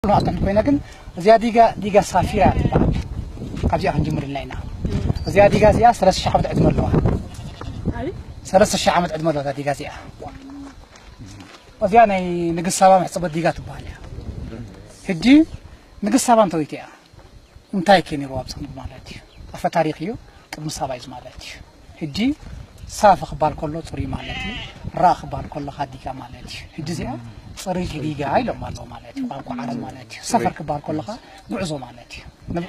ንኣፍታ ኮይና ግን እዚኣ ዲጋ፣ ዲጋ ሳፊራ ትበሃል። ካብዚኣ ክንጅምር ኢልና ኢና። እዚኣ ዲጋ እዚኣ ሰለስተ ሺሕ ዓመት ዕድመ ኣለዋ። ሰለስተ ሺሕ ዓመት ዕድመ ኣለዋ እዛ ዲጋ እዚኣ። እዚኣ ናይ ንግስቲ ሳባ መሕጸበት ዲጋ ትበሃል እያ። ሕጂ ንግስቲ ሳባ እንተወይተ እያ። እንታይ ከ ነይሩ ኣብዚ ክንብል ማለት እዩ። ኣፈ ታሪኽ እዩ። ቅድሚ ሳባ እዩ ማለት እዩ። ሕጂ ሳፈ ክባል ከሎ ጽሩይ ማለት እዩ። ራ ክባል ከሎ ዲጋ ማለት እዩ። ሕጂ እዚኣ ጽርይቲ ዲጋ ኢሎም ኣለዉ ማለት እዩ። ቋንቋ ዓረብ ማለት እዩ። ሰፈር ክባል ከሎ ከዓ ጉዕዞ ማለት እዩ። ን-፣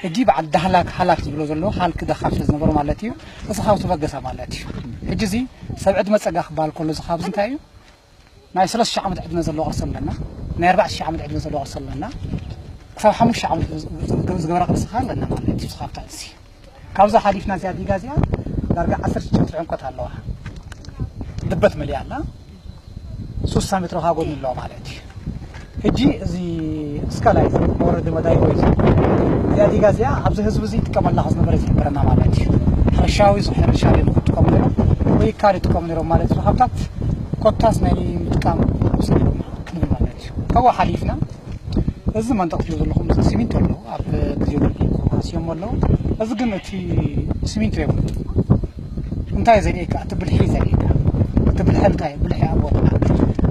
ሕጂ በዓል ዳህላክ ሃላክ ዝብሎ ዘሎ ሃልክ ደኻም ስለ ዝነበሩ ማለት እዩ። እዚ ካብ ተበገሰ ማለት እዩ። ሕጂ እዚ ሰብ ዕድመ ጸጋ ክባል ከሎ እዚ ካብዚ እንታይ እዩ? ናይ ሰለስተ ሺሕ ዓመት ዕድመ ዘለዎ ቅርሲ ኣለና። ናይ ኣርባዕተ ሺሕ ዓመት ዕድመ ዘለዎ ቅርሲ ኣለና። ክሳብ ሓሙሽተ ሺሕ ዓመት ዝገበረ ቅርሲ ኸዓ ኣለና ማለት እዩ። ካብታ እዚ ካብዛ ሓሊፍና እዚኣ ዲጋ እዚኣ ዳርጋ ዓሰርተ ሽዱሽተ ሜትሮ ዕምቆት ኣለዋ። ድበት መሊኣ ኣላ። ሱሳ ሜትሮ ኻጎኒ ኣለዋ ማለት እዩ። ሕጂ እዚ እስካላይ መውረዲ መዳይ ወይ እዚ እዚኣ ዲጋ እዚኣ ኣብዚ ህዝቢ እዚ ይጥቀመላ ዝነበረ ዝሕብረና ማለት እዩ። ሕርሻዊ ሕርሻ ድዮም ክጥቀሙ ነይሮም ወይ ካልእ ይጥቀሙ ነይሮም ማለት እዩ። ሃብታት ኮታስ ናይ ምጥቃም ኣብዚ ነይሮም ክንብል ማለት እዩ። ካብኡ ሓሊፍና እዚ መንጠቕ ትሪኡ ዘለኹም እዚ ሲሚንቶ ኣለዉ፣ ኣብ ግዜ ወርቂ ኮካስዮም ኣለዉ። እዚ ግን እቲ ሲሚንቶ የብሉ። እንታይ ዘርእየካ? እቲ ብልሒ ዘርእየካ። እቲ ብልሒ እንታይ? ብልሒ ኣብ ቦታ።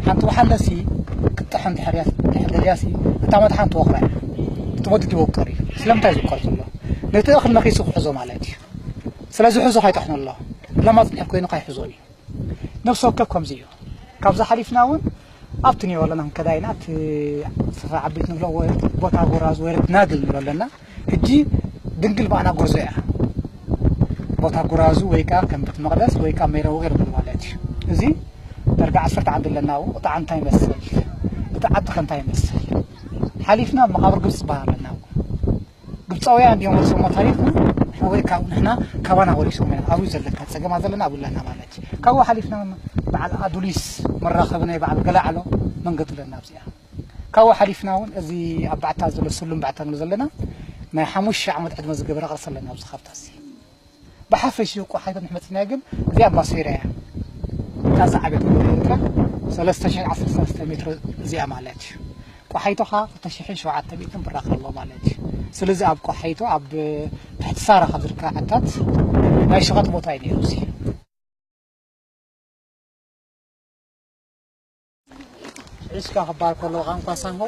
ሓንቲ ወሓለሲ ክትጥሕን ድሕር እያ፣ ድሕር ደልያሲ፣ እታ መጥሓን ትወቕራ እያ። እቲ ወዲ ትወቀር እዩ። ስለምንታይ ዝውቀር ዘሎ? ነቲ እኽሊ ነኺሱ ክሕዞ ማለት እዩ። ስለዚ ሕዞ ካይጠሕኖ ኣሎ። ለማጽ ድሕር ኮይኑ ካይሕዞን እዩ። ነፍሲ ወከፍ ከምዚ እዩ። ካብዚ ሓሊፍና እውን ኣብቲ ንዮ ኣለና ክንከዳ ኢና። እቲ ስፍራ ዓበይቲ ንብሎ ወይ ቦታ ጎራዙ ወይ ረት ናግል ንብሎ ኣለና። ሕጂ ድንግል ብኣና ጎርዞ እያ። ቦታ ጎራዙ ወይ ከዓ ከም ቤት መቕደስ ወይ ከዓ ሜረ ወገር ንብሎ ማለት እዩ። እዚ ዳርጋ ዓሰርተ ዓዲ ኣለና። ኣብኡ እቲ ዓዲ እንታይ ይመስል? እቲ ዓዲ ከ እንታይ ይመስል? ሓሊፍና መቓብር ግብፂ ዝበሃል ኣለና። ኣብኡ ግብፃውያን ድዮም ወሪሶሞ ታሪኽና? ንሕና ወይ ካብ፣ ንሕና ካባና ወሪሶሞ ኢና። ኣብኡ ዘለካ ፀገማት ዘለና ኣብኡ ኣለና ማለት እዩ። ካብኡ ሓሊፍና በዓል ኣዱሊስ መራኸቢ ናይ በዓል ገላዕሎ መንገዲ ኣለና ኣብዚኣ። ካብኡ ሓሊፍና እውን እዚ ኣብ ባዕታ ዘሎ ስሉም ባዕታ ንብሎ ዘለና ናይ ሓሙሽተ ሺሕ ዓመት ዕድመ ዝገበረ ቅርሲ ኣለና ኣብዚ ካብታ እዚ። ብሓፈሽኡ ቋሓይቶ ንሕመፅና ግን እዚኣ ኣምባሶይራ እያ። እታ ዝዓበየት ጎቦ ኤርትራ ሰለስተ ሽሕን ዓሰርተ ሰለስተ ሜትሮ እዚኣ ማለት እዩ። ቋሓይቶ ኸዓ ክልተ ሽሕን ሸውዓተ ሚእትን ብራኽ ኣለዎ ማለት እዩ። ስለዚ ኣብ ቋሓይቶ ኣብ ትሕቲ ሳራ ካብ ዝርከባ ዓድታት ናይ ሸቐጥ ቦታ እዩ ነይሩ እዚ። ዒሽካ ክበሃል ከሎ ቋንቋ ሳሆ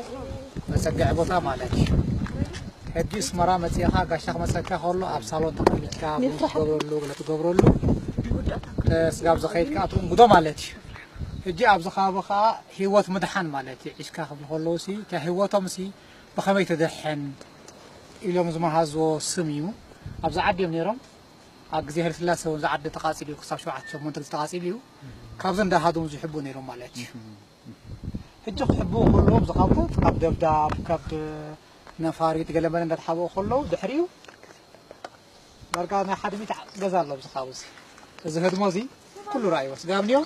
መጸግዒ ቦታ ማለት እዩ። ሕጂ ኣስመራ መጺእኻ ጋሻ ክመጸካ ከሎ ኣብ ሳሎን ተቐሚጥካ ቡን ትገብረሉ፣ ገለ ትገብረሉ፣ ተ-፣ ስጋብ ዝኸይድካ ትእንግዶ ማለት እዩ። ሕጂ ኣብዚ ከባቢ ከኣ ህይወት ምድሓን ማለት እዩ። ዒሽካ ክብሉ ከለዉ ሲ፣ እታ ህይወቶም ሲ ብኸመይ ትድሕን ኢሎም ዝመሃዝዎ ስም እዩ። ኣብዚ ዓዲ እዮም ነይሮም። ኣብ ግዜ ሃይለስላሴ እውን እዚ ዓዲ ተቓጺሉ እዩ፣ ክሳብ ሸውዓተ ሸሞንተ ግዜ ተቓጺሉ እዩ። ካብዚ እንዳሃደሙ ዝሕቡ ነይሮም ማለት እዩ። ሕጂ ክሕብኡ ከለዉ፣ ኣብዚ ካብታት ካብ ደብዳብ፣ ካብ ነፋሪት ገለመለ እንዳተሓብኡ ከለዉ፣ ድሕሪኡ ዳርጋ ናይ ሓደ ሚእቲ ገዛ ኣሎ ኣብዚ ከባቢ እዚ። እዚ ህድሞ እዚ ኩሉ ረኣይዎ። ስጋብ እንድዮ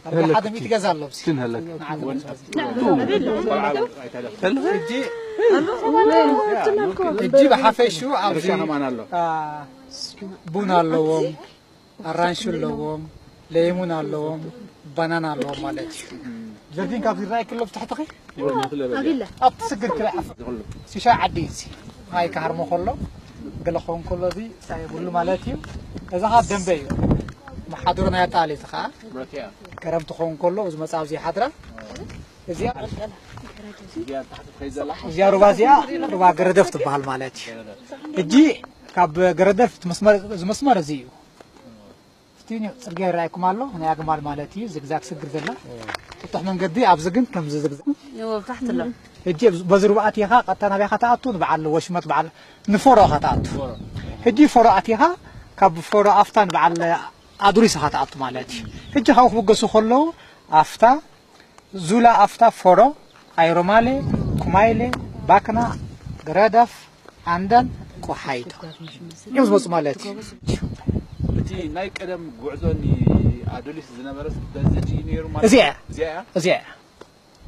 ዳርጋ ሓደ ሚእቲ ገዛ ኣሎ ኣብዚ። ሽን ህለክ። ንዓለም ሕጂ፣ ሕጂ ብሓፈሽኡ ኣብዚ፣ ከማን ኣሎ። አ፣ ቡን ኣለዎም፣ ኣራንሺ ኣለዎም፣ ለይሙን ኣለዎም፣ ባናና ኣለዎም ማለት እዩ። ጀርዲን ካብዚ ይረኣይ ክሎ ብታሕትኺ? ኣብቲ ስግር ክልዓፍ። ሲሻ ዓዲ እዚ። ማይ ክሃርሞ ከሎ፣ ገለ ክኸውን ከሎ እዚ ጻይ የብሉ ማለት እዩ። እዚ ኸኣ ደንበ እዩ። መሓድሮ ናይ ኣጣል እዚ ኸኣ። ከረምቲ ክኸውን ከሎ፣ እዚ መጻ ኣብዚ ይሓድራ። እዚኣ፣ እዚኣ ሩባ እዚኣ፣ ሩባ ገረደፍ ትበሃል ማለት እዩ። ሕጂ ካብ ገረደፍ እቲ መስመር፣ እዚ መስመር እዚ እዩ። ፍትኒ ጽርግያ ይረኣየኩም ኣሎ፣ ናይ ኣግማል ማለት እዩ፣ ዝግዛግ ስግር ዘላ። ጥጡሕ መንገዲ ኣብዚ ግን ከምዚ ዝግዛግ። እዎ፣ ብታሕቲ ኣሎ። ሕጂ በዚ ሩባ ኣቲኻ ቀጥታ ናበይ ኢኻ ትኣቱ? ንበዓል ወሽመጥ በዓል ንፎሮ ኢኻ ትኣቱ። ሕጂ ፎሮ ኣቲኻ ካብ ፎሮ ኣፍታ ንበዓል ኣዱሊስ ኢኻ ትኣቱ ማለት እዩ። ሕጂ ካብኡ ክብገሱ ከለዉ ኣፍታ ዙላ ኣፍታ ፎሮ፣ ኣይሮማሌ፣ ኩማይሌ፣ ባክና፣ ገረዳፍ፣ ዓንዳን፣ ቆሓይቶ እዮም ዝመፁ ማለት እዩ። እቲ ናይ ቀደም ጉዕዞ ኒ ኣዶሊስ ዝነበረስ በዚ ድዩ ነይሩ ማለት እዚኣ እያ። እዚኣ እያ? እዚኣ እያ።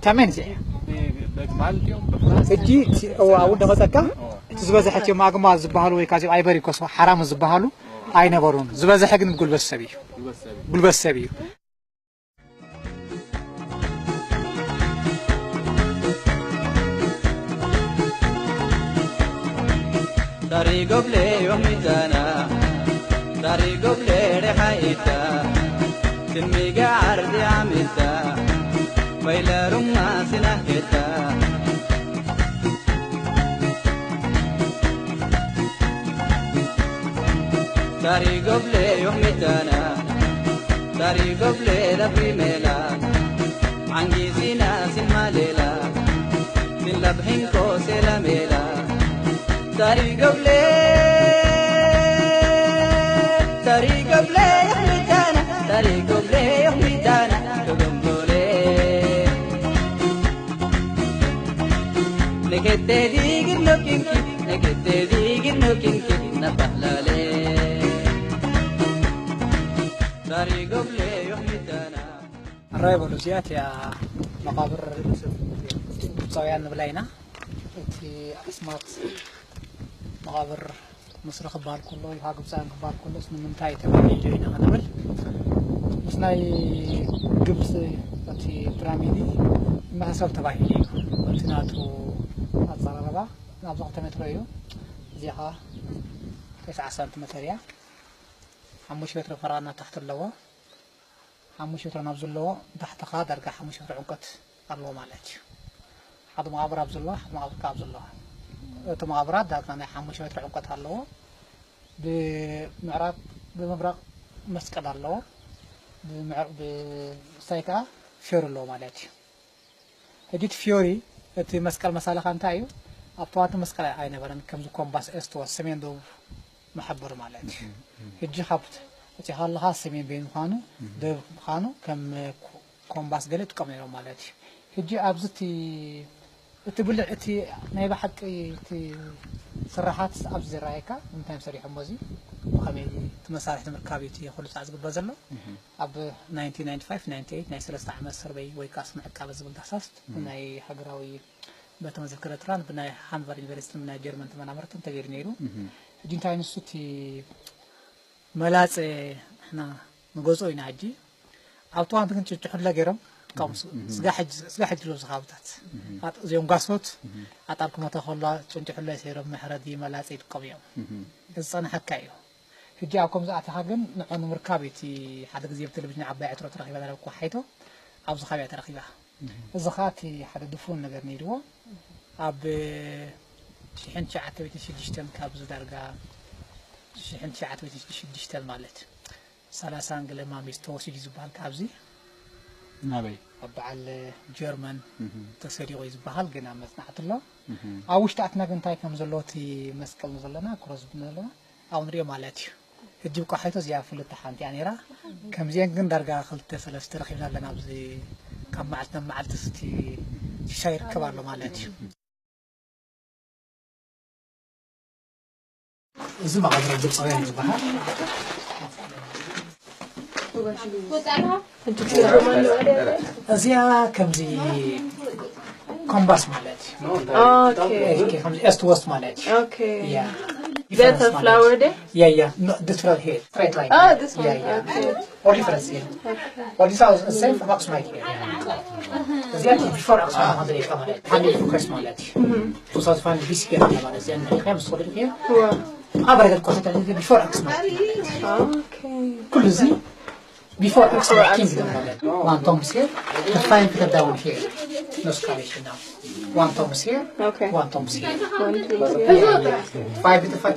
ታሜን እዚኣ እያ። ብ-፣ በግማል ድዮም? በፈረስ? ሕጂ እቲ፣ እዋ፣ ኣብኡ እንደመፀካ፣ እዋ። እቲ ዝበዝሐ እቲኦም ኣግማል ዝበሃሉ ወይ ከዓ እዚኦም ኣይበሪ ኮሶ ሓራሙ ዝበሃሉ ኣይነበሩን። ዝበዝሐ ግን ጉልበት ሰብ እዩ። ጉልበት ሰብ እዩ። ጉልበት ሰብ እዩ። Tari goble yomitana, tari goble rehaita, timiga ardi amita, bailaruma sinahita. Tari goble yomitana, tari goble la primela, angizina sin malela, sin la brinco se la mela. Tari goble, tari goble yomitana, tari goble yomitana, gogombole. Nekete digir no kinki, nekete digir no kinki, na pahlale. Tari goble yomitana. ኣራይ በሉ፣ እዚኣ እቲኣ መቓብር ግብፃውያን ንብላ ኢና። እቲ ኣስማት መቓብር ምስሪ ክበሃል ከሎ፣ ይሃ ግብፃውያን ክበሃል ከሎስ ንምንታይ ተባሂሉ ኢና ክንብል፣ ምስ ናይ ግብፂ እቲ ፒራሚድ ይመሳሰል ተባሂሉ እዩ። እቲ ናቱ ኣፀራረባ ኣብዚ ክልተ ሜትሮ እዩ። እዚኣ ከዓ ተስዓ ሳንቲሜተር እያ። ሓሙሽተ ሜትሮ ፈረቓ ናብ ታሕቲ ኣለዎ። ሓሙሽተ ሜትሮ ናብ ዘለዎ፣ ታሕቲ ከዓ ዳርጋ ሓሙሽተ ሜትሮ ዕምቆት ኣለዎ ማለት እዩ። ሓደ መቓብር ኣብ ዘለዎ፣ ሓደ መቓብር ከዓ ኣብ ዘለዎ። እቲ መቓብራት ዳርጋ ናይ ሓሙሽተ ሜትሮ ዕምቆት ኣለዎ። ብምዕራብ፣ ብምብራቕ መስቀል ኣለዎ። ብምዕር-፣ ብምስታይ ከዓ ፊዮሪ ኣለዎ ማለት እዩ። ሕጂ እቲ ፊዮሪ፣ እቲ መስቀል መሳለኻ እንታይ እዩ? ኣብ ተዋልዶ መስቀል ኣይነበረን፣ ከምዚ ኮምባስ ኤስት ወስት፣ ሰሜን ደቡብ መሐብር ማለት እዩ። ሕጂ ካብ እቲ ሃለኻ ሰሜን በይኑ ምዃኑ፣ ደቡብ ምዃኑ ከም ኮ-፣ ኮምባስ ገለ ይጥቀሙ ነይሮም ማለት እዩ። ሕጂ ኣብዚ እቲ፣ እቲ ብልዕ፣ እቲ ናይ ብሓቂ እቲ ስራሓት ኣብዚ ዝረኣየካ፣ እንታይ እዮም ሰሪሖሞ እዚ? ብኸመይ እቲ መሳርሒ ንምርካብ እዩ እቲ ኩሉ ፃዕ ዝግበር ዘሎ? ኣብ ናይንቲን ናይንቲ ፋይቭ ናይንቲ ኤይት ናይ ሰለስተ ዓመት ሰርቨይ ወይ ከዓ ስነ ዕቃበ ዝብል ዳህሳስ ብናይ ሃገራዊ ቤተ መዘክር ኤርትራን ብናይ ሃኖቨር ዩኒቨርሲቲን ብናይ ጀርመን ተመራመርትን ተገይሩ ነይሩ። ሕጂ እንታይ ንሱ እቲ መላጸ ንሕና ንገዝኦ ኢና። ሕጂ ኣብ ተዋንቲ ግን ጭጭሕለ ገይሮም፣ ካብኡ ስ-፣ ስጋ ሕጂ፣ ስጋ ሕጂ ኣለዉ ኣብዚ ከባብታት። ኣጥ-፣ እዚኦም ጓሶት ኣጣል ክመታ ከሎ ጭንጭሕለ ሰይሮም መሕረዲ መላጸ ይጥቀሙ እዮም። እዚ ዝጸንሐካ እዩ። ሕጂ ኣብ ከምዚ ኣቲኻ ግን ንዑ ንምርካብ እዩ። እቲ ሓደ ግዜ ብቴሌቪዥን ዓባይ ዕትሮ ተረኺባ ነይራ፣ ብኳሓይቶ ኣብዚ ከባቢ እያ ተረኺባ። እዚ ኸኣ እቲ ሓደ ድፉን ነገር ነይርዎ። ኣብ ሽሕን ትሽዓተ ሚእትን ሽዱሽተን ካብዚ ዳርጋ ሽሕን ትሽዓተ ሚእትን ሽዱሽተን ማለት ሰላሳን ገለ ማሚስ ተወሲዱ እዩ ዝበሃል ካብዚ ናበይ? ኣብ በዓል ጀርመን ተሰሪቑ እዩ ዝበሃል፣ ግን ኣብ መጽናዕቲ ኣሎ። ኣብ ውሽጢ ኣትና ግን እንታይ ከም ዘለዎ እቲ መስቀል ዘለና፣ ክሮስ ዘለና ኣብኡ ንሪኦ ማለት እዩ። ሕጂ ብቋሒቶ እዚኣ ፍልጥቲ ሓንቲ እያ ነይራ። ከምዚአን ግን ዳርጋ ክልተ ሰለስተ ረኺብና ኣለና። ኣብዚ ካብ መዓልቲ ናብ መዓልቲ ስቲ ሽሻ ይርከብ ኣሎ ማለት እዩ። እዚ መቓብር ግብፃውያን ይበሃል። እዚኣ ከምዚ ኮምባስ ማለት እዩ። ኦኬ። ኦኬ፣ ከምዚ ኤስት ወስት ማለት እዩ። ኦኬ። ያ። Is that a flower there? Yeah, yeah. No, this one here. Straight line. Oh, this one. Yeah, yeah. Okay. All difference here. All this house is same from Aksumite here. እዚኣ እቲ ቢፎር ኣክሱም ማለት እዩ። ሓንቲ ፎከስ ማለት እዩ። ቱ ሳውዝ ፋን ቢሲ ገይራ ማለት እዚኣ ንሪኢኻ ምስ ኾደት እዩ። ኣብ ረገድ ቆሰት ቢፎር ኣክሱም ማለት እዩ። ኦኬ። ኩሉ እዚ ቢፎር ኣክሱም ኪንግደም ማለት እዩ። One tomb is here. The five that down here. No excavation now. One tomb is here. Okay. One tomb is here. One tomb is here. Five to five.